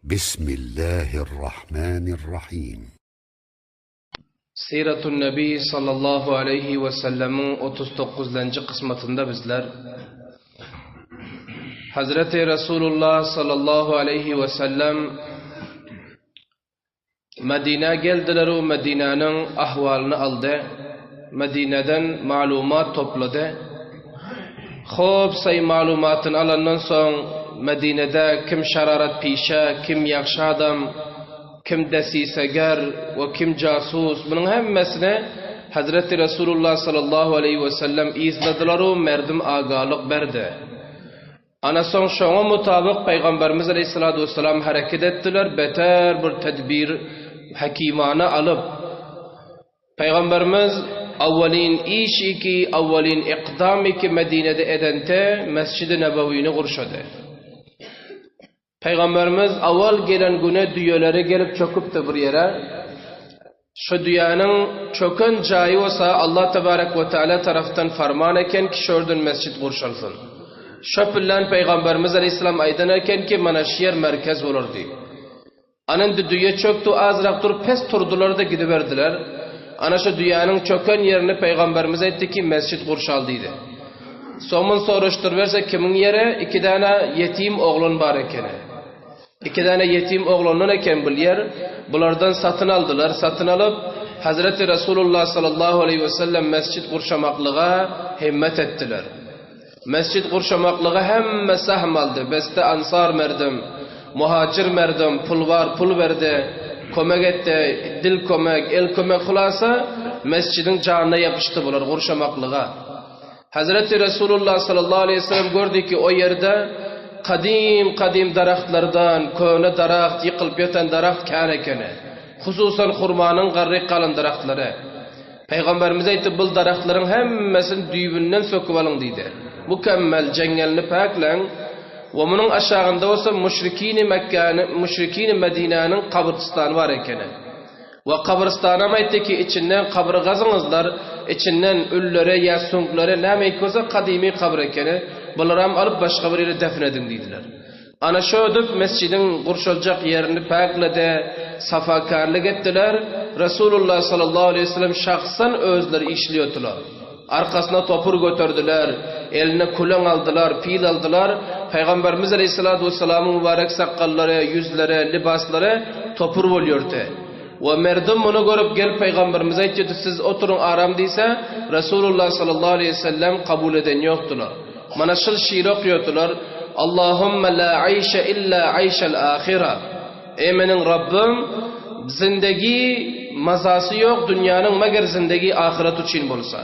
Bismillahirrahmanirrahim. Siratun Nebi sallallahu aleyhi ve sellemiň 39-njy kysmatynda bizler Hazreti Resulullah sallallahu aleyhi ve sellem Medinä geldiler we Medinäniň ahwalyny aldy. Medineden maglumat toplady. Hop saý maglumatyny alandan soň Medinede kim şararat pişe, kim ýagşy adam, kim desiseger we kim jasus munuň hemmesini Hazreti Resulullah sallallahu aleýhi we sellem yzladylar we merdim agalyk berdi. Ana soň şoňa mutabyk Pygamberimiz aleýhissalatu wessalam hereket etdiler, beter bir tedbir hekimana alyp, Pygamberimiz awwalin iş iki, awwalin ikdam iki Medinede edente Mesjidi Nebewini gurşady. Pygamberimiz awal gelen güne düýeleri gelip çöküpdi bir ýere. Şu düýäniň çöken jaýy bolsa Allah tebarek we teala tarapdan farman eken ki şörden mesjit gurşalsyn. Şo bilen Pygamberimiz aleyhisselam aýdan eken ki mana şu ýer merkez bolar diýip. Ana indi düýe çökdi azrak durup pes turdular-da gidiberdiler. Ana şu düýäniň çöken ýerini Pygamberimiz aýtdy ki mesjit gurşal diýdi. Somun soraşdyryberse kimiň ýeri iki däne ýetim oglan bar ekeni. Iki däne ýetim oglandan eken bul ýer. Bulardan satyn aldylar. Satyn alyp, Hazreti Resulullah sallallahu aleýhi we sellem mesjit gurşamaklyga himmet etdiler. Mesjit gurşamaklyga hemme sahm aldy. Beste ansar merdim, muhajir merdim, pul bar pul berdi, kömek etdi, dil kömek, el kömek hulasa mesjidiň janyna ýapyşdy bular gurşamaklyga. Hazreti Resulullah sallallahu aleýhi we sellem gördi ki, o ýerde kadym-kadym daragtlardan, köne daragt, ýykylyp ýatan daragt kän ekeni. Hususan hurmanyň garryk galan daragtlary. Pygamberimiz aýtdy, Bul daragtlaryň hemmesini düýbünden söküp alyň diýdi. Mükemmel jeňňelini päkläň we munuň aşagynda bolsa müşrikini Mekgäni, müşrikini Medinäniň gabrystany bar ekeni. We kabrystanam aýtdy ki, içinden kabry gazyňyzlar, içinden ölüleri ýa süňkleri näme bolsa kadymy kabr ekeni, bularam alyp başga bir ýere defn ediň diýdiler. Ana şödüp mesjidiň gurşaljak ýerini päkledi, safakärlik etdiler, Resulullah sallallahu aleýhi we sellem şahsan özleri işliýotylar. Arkasyna topur göterdiler, eline küleň aldylar, pil aldylar. Pygamberimiz aleýhissalatu wessalamyň mübarek sakgallary, ýüzleri, lybaslary topur bolýardy. We merdum muny görüp gelip Pygamberimize aýtýardy, siz oturyň aram diýse, Resulullah sallallahu aleýhi wesellem kabul eden ýokdular. Mana şul şiri okýardylar, Allahumma la aýşe illa aýşel ahira. Eý meniň Rabbym, zindegi mazasy ýok dünýäniň meger zindegi ahyret üçin bolsa.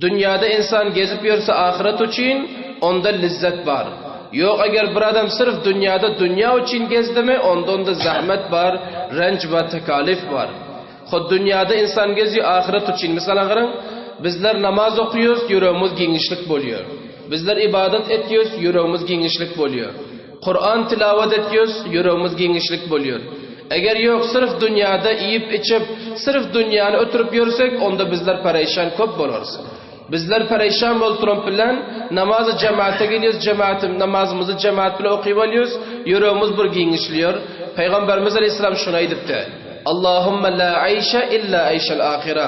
Dünýäde insan gezip ýörse ahyret üçin, onda lizzet bar. Ýok eger bir adam syrf dünýäde dünýä üçin gezdimi, onda onda zähmet bar, renç bar, tekalif bar. Hut dünýäde insan gezýär ahyret üçin. Mysala garaň, bizler namaz okaýarys, ýüregimiz giňişlik bolýar. Bizler ybadat etýäris, ýüregimiz giňişlik bolýar. Kuran tilawat etýäris, ýüregimiz giňişlik bolýar. Eger ýok, syrf dünýäde iýip-içip, syrf dünýäni ötürip ýörsek, onda bizler pereýşan köp bolarys. Bizler pereýşan bolup duran bilen namazy jemaata gelýäris, jemaat namazymyzy jemaat bilen okyp alýarys, ýüregimiz bir giňişliýär. Pygamberimiz aleýhissalam şuny aýdypdy, Allahumma la aýşe illa aýşel ahira.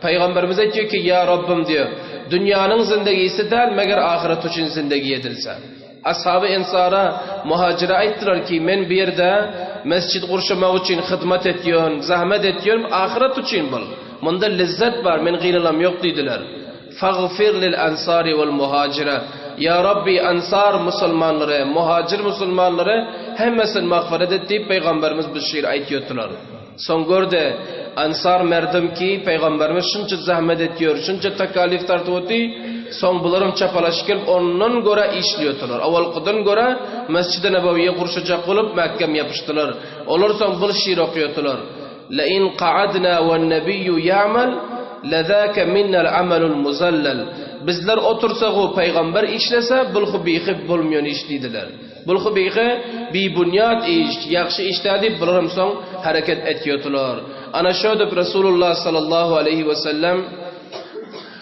Pygamberimiz aýtýar ki, Ýa Rabbym diýýär, dünýäniň zindegisi däl, meger ahyret üçin zindegi edilse. Ashaby ensara, muhajire aýtdylar ki, men bu ýerde mesjid gurşamak üçin hyzmat etýän, zahmet etýän, ahyret üçin bul. Munda lezzet bar, men gynalam ýok diýdiler. Fagfir lil ensari wal muhajire. Ýa Rabbi, ensar musulmanlary, muhajir musulmanlary hemmesini magfyret et diýip Pygamberimiz bu şyr aýtýardylar. Soň gördi, Ensar merdim ki, Pygamberimiz şunça zähmet etýär, şunça tekalif tartyp oty, soň bularam çapalaşyp gelip, ondan görä işliýotylar. Owalkydan görä Mesjidi Nebewiýe gurşajak bolup, mähkem ýapyşdylar. Olar soň bir şyr okýotylar, Lein ka'adna wen-nebiyyu ya'mal, lezâke minnel amelul muzallal. Bizler otursak-u, Pygamber işlese, bulhy bihyp bolmaýan iş diýdiler. Bulhy bihe bibunýat iş, ýagşy iş däl diýip bularam soň hereket etýotylar. Ana şödüp Resulullah sallallahu aleýhi we sellem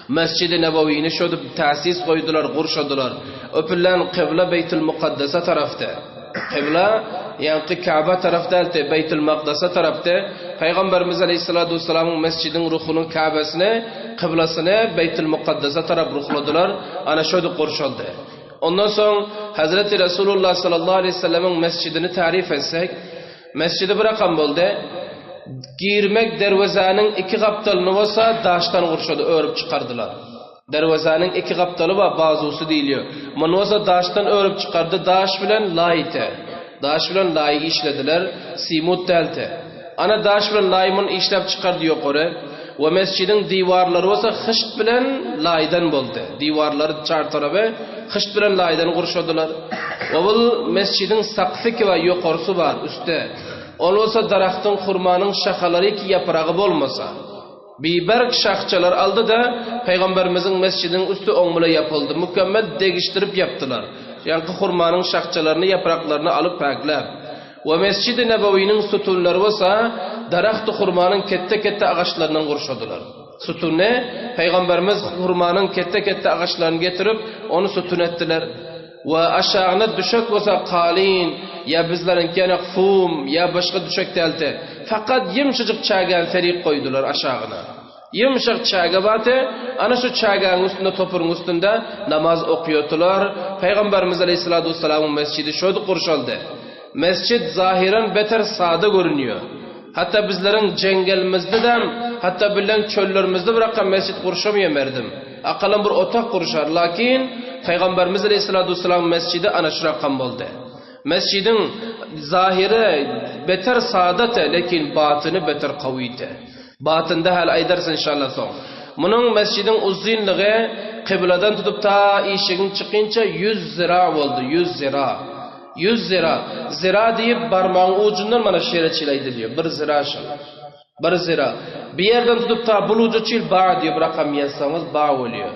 Mesjidi Nebewini şödüp täsis goýdular, gurşadylar. Öpülen kybla Beýtül Mukaddese tarapdy. Kybla. Ýaňky Käbä tarap däldi, Beýtul Makdasa tarapdy. Pygamberimiz aleýhissalatu wessalamyň mesjidiň ruhunyň Käbesini, kyblasyny Beýtul Mukaddasa tarap ruhladylar. Ana şödük gurşaldy. Ondan soň Hazreti Resulullah sallallahu aleýhi wesellemiň mesjidini taryf etsek, mesjidi bir rakam boldy. Girmek derwezäniň iki gapdalyny bolsa daşdan gurşady, örüp çykardylar. Derwezäniň iki gapdaly bar, bazusy diýilýär. Muny bolsa daşdan örüp çykardy, daş bilen laý-te. Daş bilen laýy işlediler, simut däl-te. Ana daş bilen laý muny işläp çykardy ýokary. We mesjidiň diwarlary bolsa hyşt bilen laýdan boldy. Diwarlary çar tarapy hyşt bilen laýdan gurşadylar. We bul mesjidiň sakfy ki bar, ýokarsy bar, üste. Ol bolsa daragtyň hurmanyň şahalary ki ýapragy bolmasa. Biberk şahçalar aldy-da, Pygamberimiziň mesjidiniň üsti oň bile ýapyldy. Mükemmel degişdirip ýapdylar. Ýaňky hurmanyň şahçalaryny, ýapraklaryny alyp päkläp. We Mesjidi Nebewiniň sütünleri bolsa, daragty hurmanyň ketde-ketde agaçlaryndan gurşadylar. Sütünini Pygamberimiz hurmanyň ketde-ketde agaçlaryny getirip, ony sütün etdiler. We aşagyna düşek bolsa kalyn, ýa bizleriňki ýaly fum, ýa başga düşek däldi. Fakat ýumşajyk çägäni serik goýdular aşagyna. Ýumşak çäge bardy, ana şu çägäniň üstünde topuryň üstünde namaz okýardylar. Pygamberimiz aleýhissalatu wessalamyň mesjidi şödük gurşaldy. Mesjit zahyran beter sada görünýär. Hatda bizleriň jeňňelimizde-de, hatda bileň çöllerimizde bir akam mesjit gurşamaýar merdim. Akalam bir otag gurşar. Lakin Pygamberimiz aleýhissalatu wessalam mesjidi ana şu rakam boldy. Mesjidiň zahyry beter sada-te, lekin batyny beter kawy-te. Batynda häli aýdarys inşallah soň. Munuň mesjidiň uzynlygy kybladan tutup ta işigiň çykynça ýüz zira boldy, ýüz zira. Ýüz zira. Zira diýip barmagyň ujundan mana şu ýere çil aýdylýar. Bir zira şol. Bir zira. Bir ýerden tutup ta bul uja çil ba diýip rakam ýazsaňyz ba bolýar.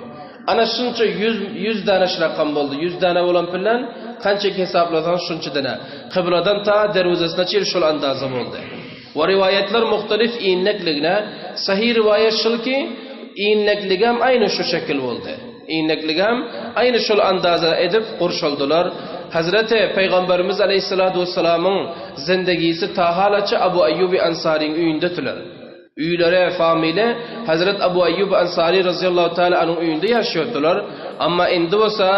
Ana şunça ýüz ýüz däne şu rakam boldy. Ýüz däne bolan bilen kança hesaplasaňyz şunça däne. Kybladan ta derwezesine çil şol andaza boldy. We riwaýatlar muhtalif inlekligine, sahyh riwaýat şul ki, inlekligem aýny şu şekil boldy. Inlekligem aýny şol andaza edip gurşaldylar. Hazreti Pygamberimiz aleýhissalatu wessalamyň zindegisi ta halaça Abu Aýýuby Ansaryň öýündetiler. Öýleri, famili Hazret Abu Aýýuby Ansary razyýallahu taala anyň öýünde ýaşaýardylar. Amma indi bolsa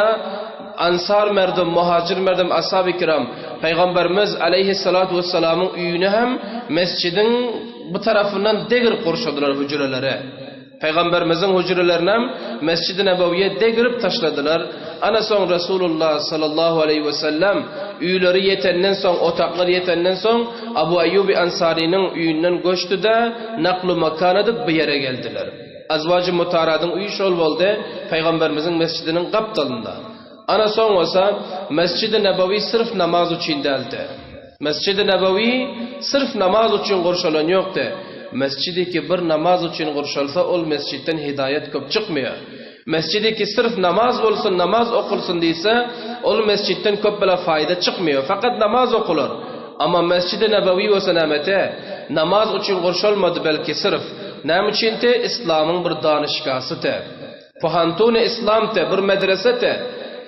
Ansar merdum, muhajir merdum, ashaby kiram Pygamberimiz aleýhissalatu wessalamyň öýüni hem mesjidiň bu tarapyndan degirip gurşadylar hüjrelere. Pygamberimiziň hüjrelerinem Mesjidi Nebewiýe degirip taşladylar. Ana soň Resulullah sallallahu aleýhi wesellem öýleri ýetenden soň, otaklar ýetenden soň Abu Aýýuby Ansarynyň öýünden göçdi-de, naklu makan edip bu ýere geldiler. Azwajy Mutahharadyň öýi şol boldy, Pygamberimiziň mesjidiniň gapdalynda. Ana soň bolsa Mesjidi Nebewi syrf namaz üçin däldi. Mesjidi Nebewi syrf namaz üçin gurşalan ýokdy. Mesjidi ki bir namaz üçin gurşalsa ol mesjitden hidaýat köp çykmaýar. Mesjidi ki syrf namaz bolsun namaz okulsyn diýse ol mesjitden köp bile faýda çykmaýar. Fakat namaz okular. Amma Mesjidi Nebewi bolsa nämete? Namaz üçin gurşalmady belki syrf. Näme üçin-te? Islamyň bir danyşgasy-te. Pohantuny islam te, bir medrese te.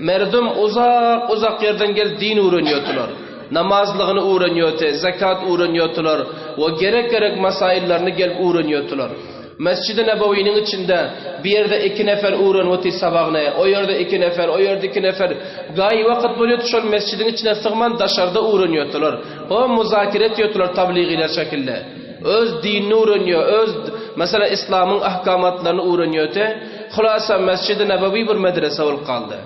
Merdum uzak uzak ýerden gelip din öwrenýärdiler. Namazlygyny öwrenýärdi, zekat öwrenýärdiler we gerek gerek masaýyllaryny gelip öwrenýärdiler. Mesjidi Nebewiniň içinde bir ýerde iki nefer öwrenip sabagyny, o ýerde iki nefer, o ýerde iki nefer. Gaý wagt bolýardy şol mesjidiň içine sygman daşarda öwrenýärdiler. O muzakere etýärdiler tabligiler şekilde. Öz dinini öwrenýär, öz, meselem, islamyň ahkamatlaryny öwrenýärdi. Hulasa, Mesjidi Nebewi bir medrese bolup galdy.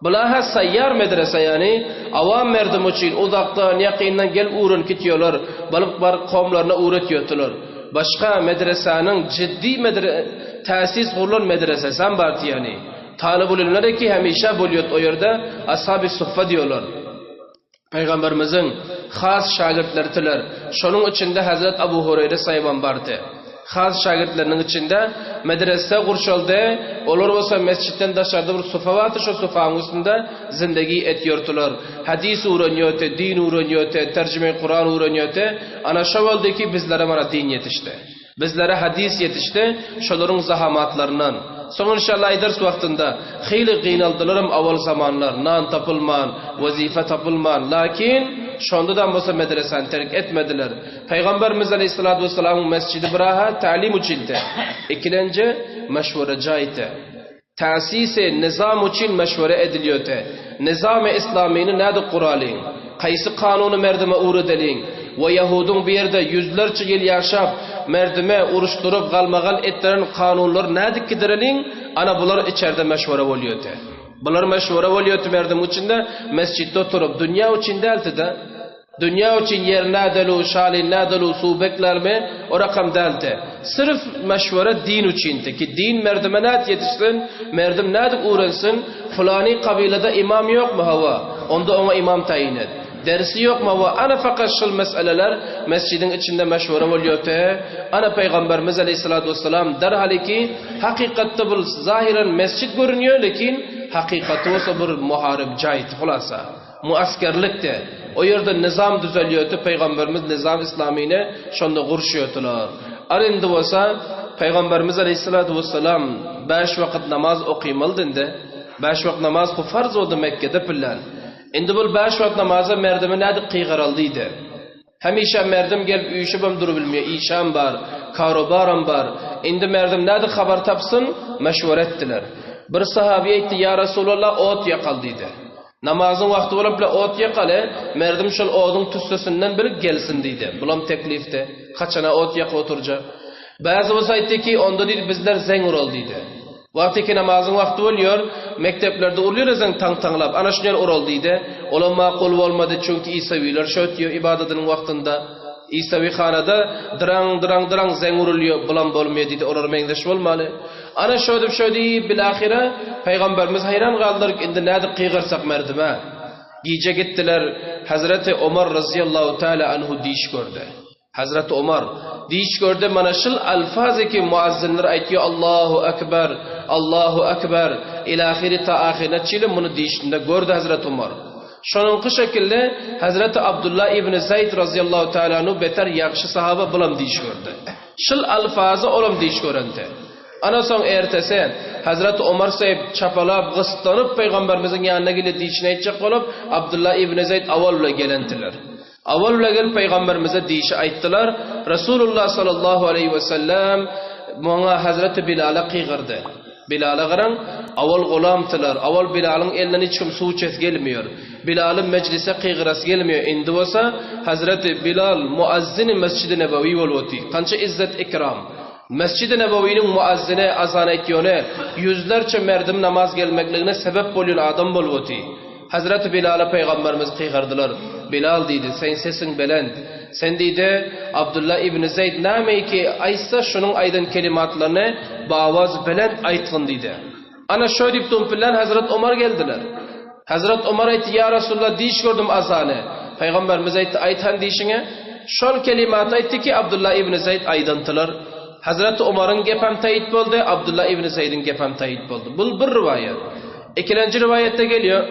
Bula-ha saýýar medrese, ýagny awam merdum üçin uzakdan, ýakyndan gelip öwrenip gitýärler, balyp baryp kowumlaryna öwretýärdiler. Başga medresäniň jiddi medre täsis gurlan medresesem bardy, ýagny talybul-ylmlar ki hemişe bolýardy o ýerde, ashaby suffa diýýärler. Pygamberimiziň has şägirtleritiler. Şonuň içinde Hezret Abu Hureýre saýybam bardy. Has şägirtleriniň içinde medrese gurşaldy, olar bolsa mesjitden daşarda bir sufa bardy, şo sufanyň üstünde zindegi etýärdiler. Hadys öwrenýärdi, din öwrenýärdi, terjime-i Kuran öwrenýärdi. Ana şo boldy ki, bizlere mana din ýetişdi. Bizlere hadys ýetişdi, şolaryň zahamatlaryndan. Soň inşallah aýdarys wagtynda. Hyly gynaldylaram awal zamanlar, nan tapylman, wezife tapylman. Lakin, Şondadam bolsa medresäni terk etmediler. Pygamberimiz aleýhissalatu wessalamyň mesjidi biraha tälim üçindi. Ikilenji meşwere jaýdy. Täsisi nizam üçin meşwere edilýärdi. Nizamy islamyny nädip guralyň? Kaýsy kanuny merdime öwredeliň? We ýahudyň bu ýerde ýüzlerçe ýyl ýaşap, merdime uruşdyryp galmagal etdiren kanunlary nädip gidireliň? Ana bular içerde meşwere bolýardy. Bular meşwere bolýardy merdimiň içinde, mesjitde oturyp, dünýä üçin däldi-de. Dünýä üçin ýer nädelu, şaly nädelu, suw beklermi, o rakam däldi. Syrf meşwere din üçindi ki, din merdime nädip ýetişsin, merdim nädip öwrensin, pylany kabylada imam ýokmy, hawa, onda oňa imam taýyn et. Dersi ýokmy, hawa, ana fakat şul meseleler mesjidiň içinde meşwere bolýardy. Ana Pygamberimiz aleýhissalatu wessalam derhalyki, hakykatda bul zahyran mesjit görünýär, lekin hakykaty bolsa bir muharyp jaýdy, hulasa. Muaskerlikdi. O ýerde nyzam düzelýärdi, Pygamberimiz nyzam islamyny şonda gurşýardylar. Al indi bolsa Pygamberimiz aleýhissalatu wessalam bäş wagt namaz okymalydy indi. Bäş wagt namaz bu farz boldy Mekgede pillän. Indi bul bäş wagt namaza merdimi nädip kygaraly diýdi. Hemişe merdim gelip üýşübem durubilmeýär, işem bar, karobaram bar. Indi merdim nädip habar tapsyn? Meşwere etdiler. Bir sahaby aýtdy, Ýa Resulallah, ot ýakal diýdi. Namazyň wagty bolup bile ot ýakaly, merdim şol oduň tüssesinden bilip gelsin diýdi. Bulam teklipdi. Haçana ot ýakyp oturjak. Bäzi bolsa aýtdy ki, onda diýdi, bizler zeň uraly diýdi. Wagty ki namazyň wagty bolýar, mekdeplerde urulýar zeň taň-taňlap, ana şuny ýaly uraly diýdi. Olam makul bolmady, çünki isawiler şötýär ybadadynyň wagtynda. Isawihanada dyraň-dyraň-dyraň zeň urulýar, bulam bolmaýar diýdi, olara meňzeş bolmaly. Ana şödüp şödüp bilahire Pygamberimiz haýran galdylar indi nädip gygyrsak merdime. Gije gitdiler Hazreti Omar razyýallahu taala anhu diş gördi. Hazreti Omar diş gördi mana şul alfazy ki muazzinler aýtýar Allahu akbar Allahu akbar ilahiri ta ahirine çili muny dişinde gördi Hazreti Omar. Şonuňky şekilde Hazreti Abdullah ibn Zayd razyýallahu taala anhu beter ýagşy sahaba bulam diş gördi. Şul alfazy olam diş görende. Ana soň ertesi Hazreti Omar saýyp çapalap gyssanyp pygamberimiziň ýanyna gelip dişini aýtjak bolup Abdullah ibn Zeýd awal bile gelentiler. Awal bile gelip pygamberimize dişi aýtdylar. Resulullah sallallahu aleýhi we sellem muňa Hazreti Bilala gygyrdy. Bilala garaň, awal gulamtylar, awal Bilalyň elinden hiç kim suw içesi gelmeýär. Bilalyň mejlise gygyrasy gelmeýär. Indi bolsa Hazreti Bilal muazzini Mesjidi Nebewi bolup otyr. Kança izzet ikram. Mesjidi Nebewiniň muazzini azan aýtýany, ýüzlerçe merdim namaz gelmekligine sebep bolýan adam bolup otyr. Hazreti Bilala pygamberimiz gygyrdylar. Bilal diýdi, seň sesiň belent. Sen diýdi, Abdullah ibn Zeýd nämeýki aýtsa şunuň aýdan kelimatlaryny bawaz belent aýtgyn diýdi. Ana şo diýip dumpilen Hazret Omar geldiler. Hazret Omar aýtdy, Ýa Resulallah diş gördüm azany. Pygamberimiz aýtdy, aýt han dişiňi. Şol kelimaty aýtdy ki, Abdullah ibn Zeýd aýdantylar. Hazreti Omaryň gepem taýyt boldy, Abdullah ibn Zeýdiň gepem taýyt boldy. Bul bir riwaýat. Ikilenji riwaýatda gelýär.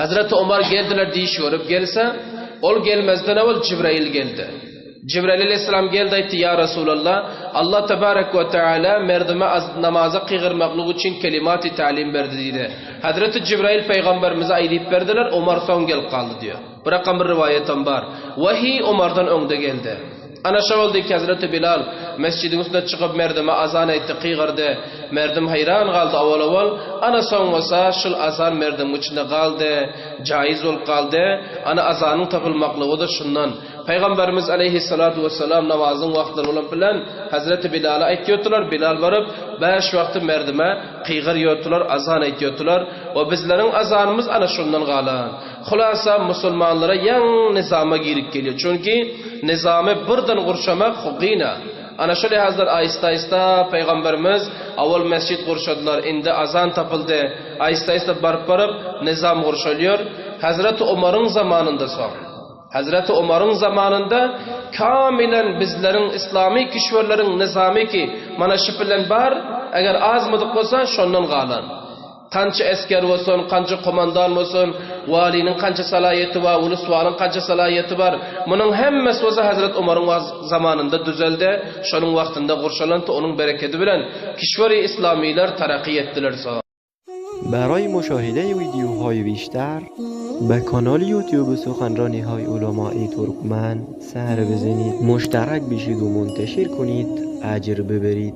Hazreti Omar geldiler diş görüp gelse, ol gelmezden owal Jibrail geldi. Jibrail aleyhisselam geldi aýtdy, Ýa Resulallah, Allah tebarek we teala merdime az namaza kygyrmaklyk üçin kelimaty talim berdi diýdi. Hazreti Jibrail pygamberimize aýdyp berdiler, Omar soň gelip galdy diýýär. Bu rakam bir riwaýatam bar. Wahiý Omardan öňde geldi. Ana şo boldy ki, Hezreti Bilal mesjidiň üstüne çykyp merdime azan aýtdy, gygyrdy. Merdim haýran galdy owal-owal, ana soň bolsa şul azan merdimiň içinde galdy, jaýyz bolup galdy. Ana azanyň tapylmaklygy-da şundan. Pygamberimiz aleýhissalatu wessalam namazyň wagtlary bolan bilen Hezreti Bilala aýtýardylar, Bilal baryp bäş wagty merdime gygyrýardylar, azan aýtýardylar we bizleriň azanymyz ana şundan galan. Hulasa musulmanlara ýaňy nyzama girip gelýär. Çünki nyzamy birden gurşamak gyna. Ana şu lihazdan aýysta-aýysta Pygamberimiz awal mesjit gurşadylar, indi azan tapyldy. Aýysta-aýysta baryp-baryp nyzam gurşalýar. Hazreti Omaryň zamanynda soň. Hazreti Omaryň zamanynda kamilen bizleriň islamy kişwerleriň nyzamy ki mana şu bilen bar, eger azmydyk bolsa şondan galan. Kança esger bolsun, kança komandan bolsun, waliniň kança salaýeti bar, uluswanyň kança salaýeti bar. Munuň hemmesi bolsa Hazret Omaryň zamanynda düzeldi, şonuň wagtynda gurşalandy, onuň berekedi bilen kişweri islamylar taraky etdiler. Barای مشاهده ویدیوهای بیشتر. به کانال یوتیوب سخنرانی های علمای ترکمن سر بزنید مشترک بشید و منتشر کنید اجر ببرید.